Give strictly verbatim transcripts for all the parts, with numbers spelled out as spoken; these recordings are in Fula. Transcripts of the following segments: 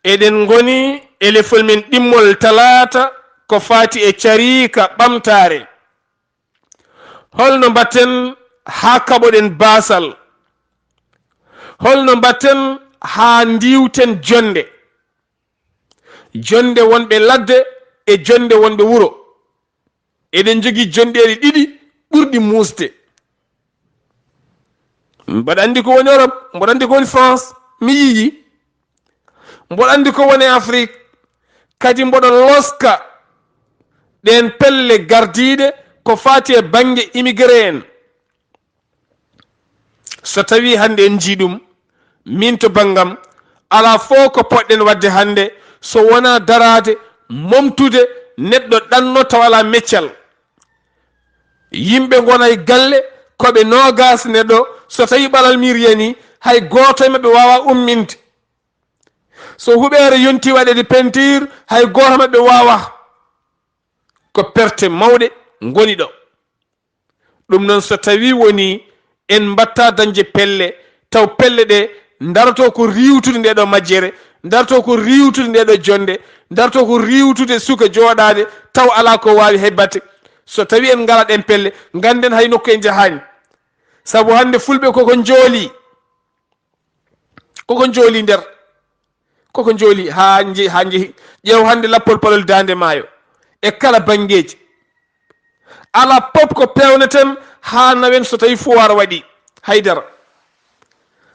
Eɗen ngoni e lefol men ɗimmol talaata ko faati e cariika ɓamtaare. Holno mbatten haa kaɓoɗen baasal? Holno mbatten haa ndiiwten jonnde? Jonnde wonɓe ladde e jonnde wonɓe wuro. Eɗen njogii jonndeeji ɗiɗi ɓurɗi muusde. Mboɗo anndi ko woni Europe, mboɗo anndi ko woni France, mi yiyii. Mboɗo anndi ko woni Afrique, kadi mboɗo loska ɗeen pelle gardiiɗe ko faati e bannge immigré en. So tawii hannde en njii ɗum, miin to banngam, alaa fof ko poɗɗen waɗde hannde so wonaa daraade, momtude, neɗɗo ɗanno tawa alaa meccal. Yimɓe ngona e galle, ko ɓe noogaas neɗɗo, so tawii ɓalal miir yanii, hay gooto e maɓɓe waawaa umminde. So huɓeere yontii waɗeede pentiir, hay gooto maɓɓe waawaa. Ko perte mawɗe ngoni ɗo. Ɗum noon, so tawii wonii en mbaɗtaa dañde pelle, taw pelle ɗe ndaroto ko riiwtude ndee ɗoo majjere, ndaroto ko riiwtude ndee ɗoo jonnde, ndaroto ko riiwtude suka jooɗaade, taw alaa ko waawi hay batte. So tawii en ngalaa ɗeen pelle, ngannden hay nokku en njahaani. Sabu hannde fulɓe koko njooli. Koko njooli nder. Koko njooli haa nje-, haa njehi. Ƴeew hannde lappol palol Daande Maayo. E kala banngeeji. Alaa pop ko peewneten haa nawen so tawii fuwaar waɗii. Hay dara.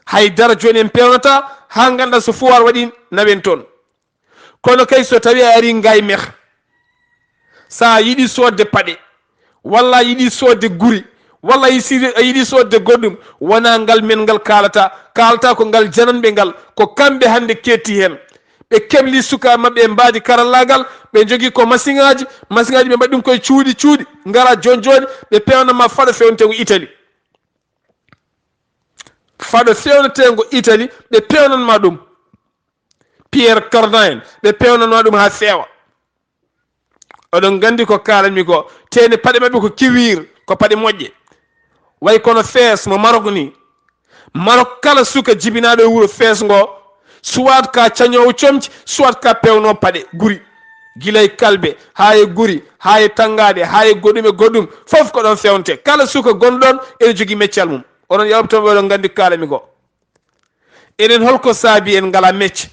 Hay dara jooni en peewnataa haa nganndaa so fuwaar waɗii nawen toon. Kono kay so tawii a arii Ngaay Mex, so a yiɗii soodde paɗe, walla a yiɗii soodde guri, walla a yiɗi-, a yiɗii soodde goɗɗum, wonaa ngal men ngal kaalata, kaalata ko ngal jananɓe ngal, ko kamɓe hannde keetti heen. Ɓe kebli sukaaɓe maɓɓe e mbaadi karallaagal, ɓe njogii ko masiŋaaji, masiŋaaji ɓe mbaɗi ɗum koye cuuɗi, cuuɗi, ngara jooni jooni, ɓe peewna ma fado feewneteengo Itali. Fado feewneteengo Itali, ɓe peewnan ma ɗum. Pierre Cardin en, ɓe peewnanoo ɗum haa feewa. Oɗon nganndi ko kaalanmi ko, teene paɗe maɓɓe ko kiwiir, ko paɗe moƴƴe. Way kono Fees mo Marok ni. Marok, kala suka jibinaaɗo e wuro Fees ngo, soit ka cañoowo comci, soit ka peewnoo paɗe guri. Gila e kalbe, haa e guri, haa e tanngaade, haa e goɗɗum e goɗɗum, fof ko ɗoon feewnetee. Kala suka gonɗo ɗoon ene jogii meccal mum. Onon yawɓe toon, oɗon nganndi ko kaalanmi ko. Enen, holko saabi en ngalaa mecce?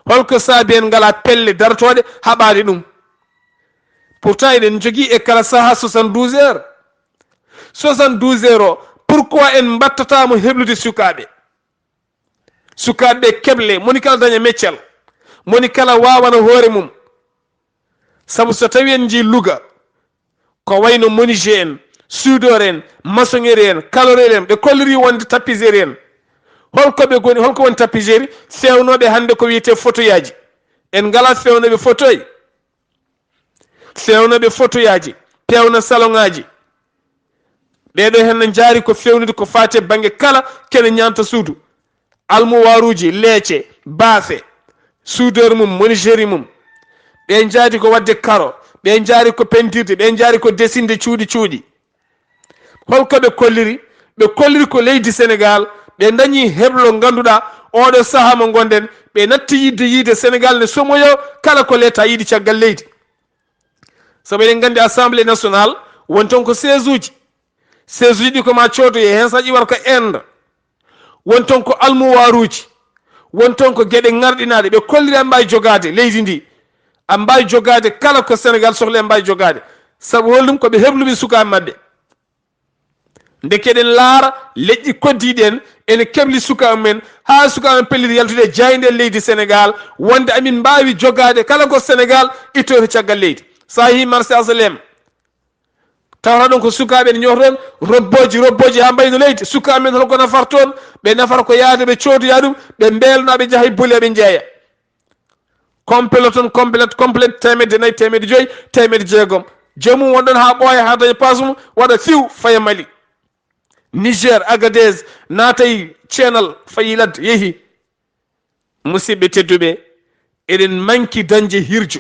Holko saabi en ngalaa pelle darotooɗe haɓaade ɗum? Pourtant, eɗen njogii e kala sahaa soixante-douze heures. Soixante-douze heures o, pourquoi en mbaɗtataa mo heblude sukaaɓe? Sukaaɓe ɓe keble, moni kala daña meccal, moni kala waawana hoore mum. Sabu so tawii en njii Louga, ko wayno menuisier en, soudeur en, maçonnerie en, carreleur en, ɓe kolliri wonde tapisserie en. Holko ɓe ngoni, holko woni tapisserie? Feewnooɓe hannde ko wiyetee fauteuilaaji. En ngalaa feewnooɓe fauteuil. Feewnooɓe fauteuilaaji, peewna saloŋaaji. Ɓee ɗoo heen no njaari ko feewnude ko faati e bannge kala kene ñaanta suudu. Almuwaaruuji, leece, baafe, soudeur mum, menuiserie mum. Ɓe njaadi ko waɗde karo, ɓe njaari ko pentirde, ɓe njaari ko desinde cuuɗi cuuɗi. Holko ɓe kolliri? Ɓe kolliri ko leydi Senegaal, ɓe ndañi heblo ngannduɗaa oɗo sahaa mo ngonɗen, ɓe natti yiɗde yiide Senegaal ne somoyo kala ko leta yiɗi caggal leydi. Sabu eɗen nganndi Assemblée nationale won toon ko siège uji. Siège uji ɗi ko ma coodoye heen, so a ƴiwata ko Inde. Won toon ko almuwaaruuji. Won toon ko geɗe ŋarɗinaaɗe. Ɓe kolliri aɓe mbaawi jogaade leydi ndi. Aɓe mbaawi jogaade kala ko Senegaal sohli, aɓe mbaawi jogaade. Sabu holɗum? Ko ɓe hebluɓe sukaaɓe maɓɓe. Ndeke eɗen laara leƴƴi koddiiɗi en, ene kebli sukaaɓe men, haa sukaaɓe men pelliti yaltude e jaaynde leydi Senegaal, wonde amin mbaawi jogaade kala ko Senegaal ittoyta caggal leydi. So a yehii marché Asalem, tawata ɗon ko sukaaɓe ene ñoota ɗon robbooji, robbooji haa mbayno leydi. Sukaaɓe men holko nafata toon? Ɓe nafata ko yahde ɓe coodoya ɗum, ɓe mbeelna, ɓe njaha e boli, ɓe njeeya. Complet toon, complet, complet, teemedde nayi, teemedde joyi, teemedde jeegom. Joomum won ɗon haa ɓooya, haa daña paas mum, waɗa fiw, faya Mali. Niger, Agadez, naatay ceenal, fayi ladde, yehi. Musidɓe tedduɓe, eɗen manki dañde hirjo.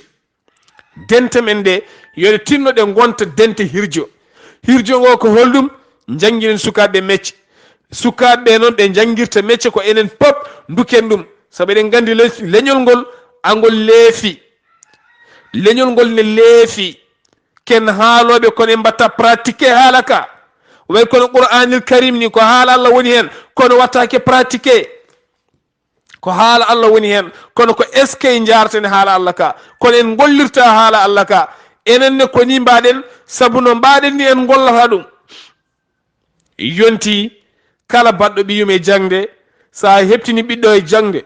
Dente men ɗe, yo ɗe tinno ɗe ngonta dente hirjo. Hirjo ngo ko holɗum? Njannginen sukaaɓe mecce. Sukaaɓe ɓe noon, ɓe njanngirta mecce, ko enen pop nduken ɗum. Sabu eɗen nganndi le-, leñol ngol, angol leefi. Leñol ngol ne leefi. Ken haalooɓe, kono en mbatta pratiqué haala ka. Way kono Qur'aanil Karim ni, ko haala Allah woni heen, kono wattaake pratiqué. Ko haala Allah woni heen, kono ko eskey njaarten haala Allah ka. Kono en ngollirta haala Allah ka. Enen ne ko ni mbaɗen, sabu no mbaɗen ni en ngollata ɗum. Yonti kala baɗɗo ɓiyum e jaŋde, so a heɓtini ɓiɗɗo e jaŋde,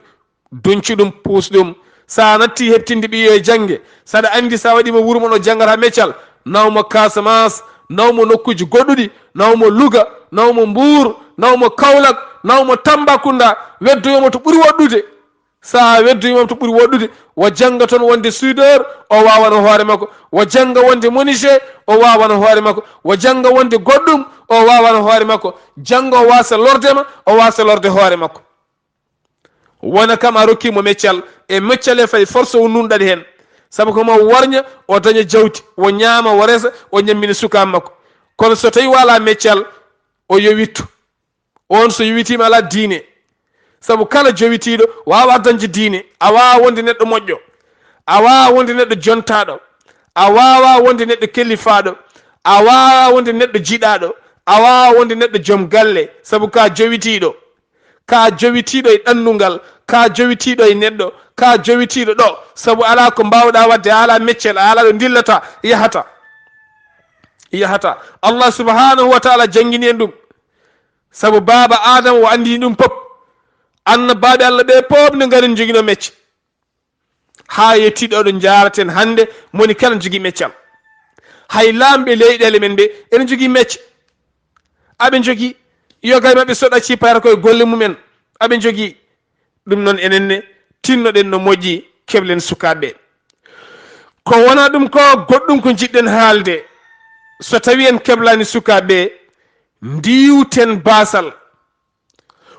duncu ɗum, puus ɗum. So a natti heɓtinde ɓiɗɗo e jaŋde, saɗa anndi so a waɗi mo wuro mon o janngat haa meccal, naw mo Casamance, naw mo nokkuuji goɗɗuɗi, naw mo Louga, naw mo Mbour, naw mo Kaolack, naw mo Tambacounda, weddoyo mo to ɓuri woɗɗude. So a weddoyi mo to ɓuri woɗɗude, o jannga toon wonde soudeur, o waawano hoore makko. O jannga wonde menuisier, o waawano hoore makko. O jannga wonde goɗɗum, o waawano hoore makko. Jannga o waasa lorde ma, o waasa lorde hoore makko. Wona kam a rokki mo meccal, e meccal e fay force o nunɗat heen. Sabu ko mo warña, o daña jawdi, o ñaama, o resa, o ñammina sukaaɓe makko. Kono so tawi wala meccal, o yowittu. On so yowitiima alaa diine. Sabu kala jowitiiɗo waawaa dañde diine. A waawaa wonde neɗɗo moƴƴo. A waawaa wonde neɗɗo jontaaɗo. A waawaa wonde neɗɗo kellifaaɗo. A waawaa wonde neɗɗo jiɗaaɗo. A waawaa wonde neɗɗo joom galle. Sabu ka jowitiiɗo. Ka jowitiiɗo e ɗannungal. Ka jowitiiɗo e neɗɗo. Ka jowitiiɗo ɗo. Sabu alaa ko mbaawɗaa waɗde, a alaa meccel, a alaa ɗo ndillata, yahata. Yahata. Allah subhanahu wa ta'ala janngini en ɗum. Sabu baaba Aadama o anndini ɗum pop. Annabaaɓe Allah ɓe pop ne ngari ne njogino mecce. Haa yettiiɗo ɗo njaaraten hannde, moni kala ne jogii meccal. Hay laamɓe leyɗeele men ɓe, ene njogii mecce. Aɓe njogii, yoga e maɓɓe so ɗaccii payata koye golle mumen. Aɓe njogii. Ɗum noon enen ne, tinnoɗen no moƴƴi, keblen sukaaɓe ɓe. Ko wona ɗum ko goɗɗum ko njiɗɗen haalde. So tawi en keblaani sukaaɓe ɓe, ndiwten baasal.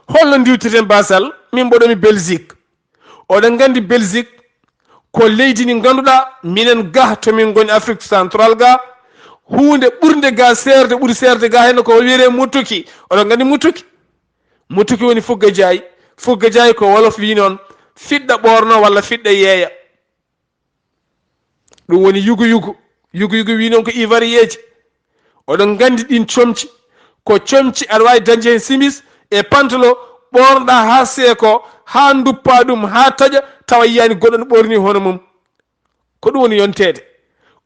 Holno ndiwtirten baasal? Min mboɗomi Belgique. Oɗon nganndi Belgique ko leydi ndi ngannduɗaa minen ga to min ngoni Afrique Central ga, huunde ɓurnde ga seerde, ɓuri seerde ga heen ko wiyetee mutuki. Oɗon nganndi mutuki? Mutuki woni fugga jaayi. Fugga jaayi ko wolof wi noon, fiɗɗa ɓoorno walla fiɗɗa yeeya. Ɗum woni yugu yugu. Yugu yugu wi noon ko ivarieeji. Oɗon nganndi ɗin comci. Ko comci aɗa waawi dañde heen simis e pantalo, ɓoornoɗaa haa seeko, haa nduppa ɗum, haa taƴa, tawa yiyaani goɗɗo no ɓoorni hono mum. Ko ɗum woni yonteede.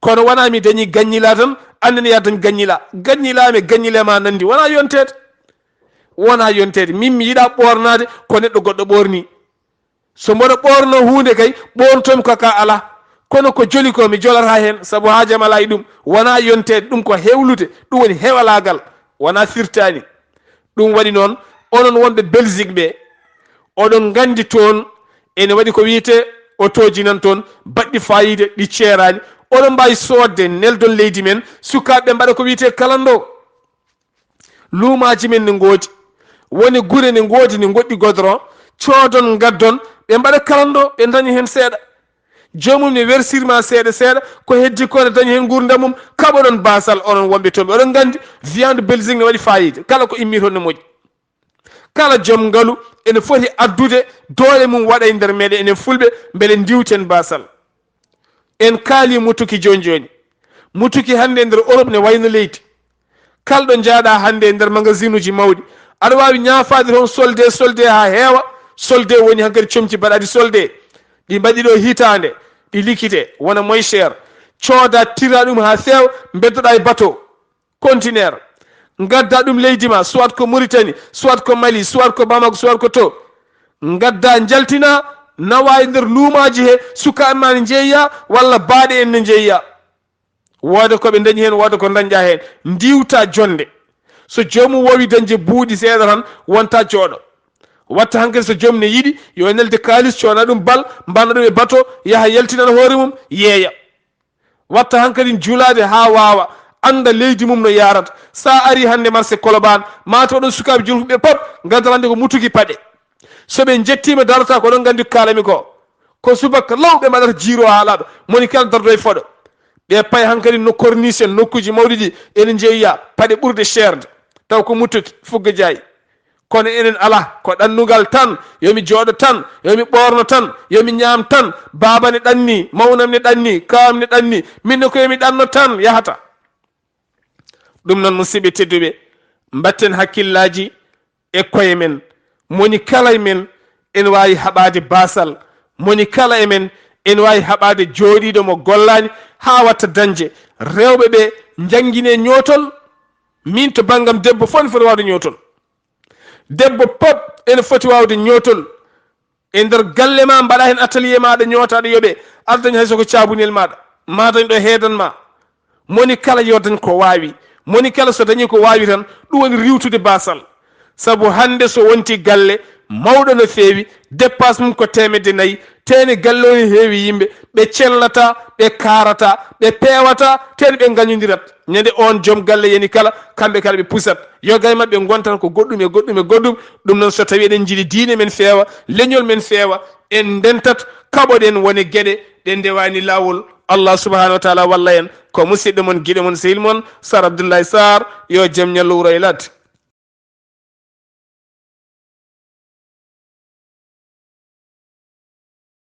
Kono wonaa mi dañi gaññila tan, aan ne yaa dañ gaññila. Gaññila am e gaññila ma nanndi. Wonaa yonteede. Wonaa yonteede. Min mi yiɗaa ɓoornaade ko neɗɗo goɗɗo ɓoorni. So mboɗo ɓoorno huunde kay, ɓoornotoomi ko ka alaa. Kono ko joli ko, mi jolata heen, sabu haaju am alaa e ɗum. Wonaa yonteede, ɗum ko hewlude, ɗum woni hewalaagal. Wonaa firtaani. Ɗum waɗi noon, onon wonɓe Belgique ɓe, oɗon nganndi toon, ene waɗi ko wiyetee otooji nan toon, baɗɗi faayiida, ɗi ceeraani. Oɗon mbaawi soodde, neldon leydi men, sukaaɓe ɓe mbaɗa ko wiyetee kalandoo. Luumaaji men ne ngoodi. Woni gure ne ngoodi, ne ngoɗɗi godron, coodon, ngaddon, ɓe mbaɗa kalandoo, ɓe ndaña heen seeɗa. Joomum ne wersirma seeɗa seeɗa, ko heddi ko ne daña heen nguurndam mum, kaɓoɗon baasal, onon wonɓe toon. Oɗon nganndi, viande Belgique ne waɗi faayiida. Kala ko immii toon ne moƴƴi. Kala joom ngalu ene foti addude doole mum waɗa e nder meeɗen, enen Fulɓe, mbele ndiwten baasal. En kaali mutuki jooni jooni. Mutuki hannde e nder Europe ne wayno leydi. Kala ɗo njaaɗa hannde e nder magasinuuji mawɗi, aɗa waawi ñaafaade toon solde, solde haa heewa. Solde woni hankadi comci baɗaɗi solde. Ɗi mbaɗi ɗo hitaande, ɗi likite, wona moins cher. Cooda, tira ɗum haa feewa, mbeddoɗa e bateau, conteneur. Ngadda ɗum leydi ma, soit ko Mauritanie, soit ko Mali, soit ko Bamako, soit ko to. Ngadda, njaltina, nawa e nder luumaaji he, sukaaɓe ma ne njeeya, walla baaɗe en ne njeeya. Wooda ko ɓe ndañi heen, wooda ko ndañɗa heen. Ndiwta jonde. So joomum woowi dañde buuɗi seeɗa tan, wonta jooɗo. Watta hankadi so joomum ne yiɗi, yo nelde kaalis, coona ɗum bal, mbanna ɗum e bateau, yaha yaltinana hoore mum, yeeya. Watta hankadi juulaade haa waawa, annda leydi mum no yaarata. So a arii hannde marché Colobane, ma taw ɗon sukaaɓe julfeɓe pop, nganndataa hannde ko mutuki paɗe. So ɓe njettiima darata ko ɗon nganndi ko kaalami ko. Ko subaka law ɓe mbaɗata jiiro haa laaɓa. Moni kala dardo e foɗo. Ɓe pay hankadi no corniche en, nokkuuji mawɗi ɗi ene njeeya paɗe ɓurɗe seerde. Taw ko mutuki, fugga jaayi. Kono enen ala, ko ɗannugal tan, yo mi jooɗo tan, yo mi ɓoorno tan, yo mi ñaam tan. Baaba ne ɗanni, mawnam ne ɗanni, kaam ne ɗanni, min ne ko yo mi ɗanno tan yahata. Ɗum noon, musidɓe tedduɓe, mbatten hakkillaaji e koye men. Moni kala e men ene waawi haɓaade baasal. Moni kala e men ene waawi haɓaade jooɗiiɗo mo gollaani haa watta dañde. Rewɓe ɓe, njanngine ñootol. Min to banngam debbo fof ne foti waawde ñootol. Debbo pop ene foti waawde ñootol. E nder galle ma, mbaɗa heen atelier maaɗa, ñoota, aɗa yoɓe, aɗa daña hay so ko caabunel maaɗa, ma dañ ɗo heedan ma. Moni kala yo dañ ko waawi. Moni kala so dañi ko waawi tan, ɗum woni riiwtude baasal. Sabu hannde so wonti galle mawɗo no feewi, dépense mum ko teemedde nayi, teene galle o ne heewi yimɓe, ɓe cellata, ɓe kaarata, ɓe peewata, teene ɓe ngañodirat. Ñande oon joom galle yani kala, kamɓe kala ɓe pusat. Yoga e maɓɓe ngontan ko goɗɗum e goɗɗum e goɗɗum. Ɗum noon, so tawi eɗen njiɗi diine men feewa, leñol men feewa, en ndentat, kaɓoɗen wone geɗe ɗe ndewani laawol. Allah subhanahu wa taala walla en. Ko musidɗo mon, giɗo mon, sehil mon, Sar Abdoulaye Sarr, yo jam ñallu wuro e ladde.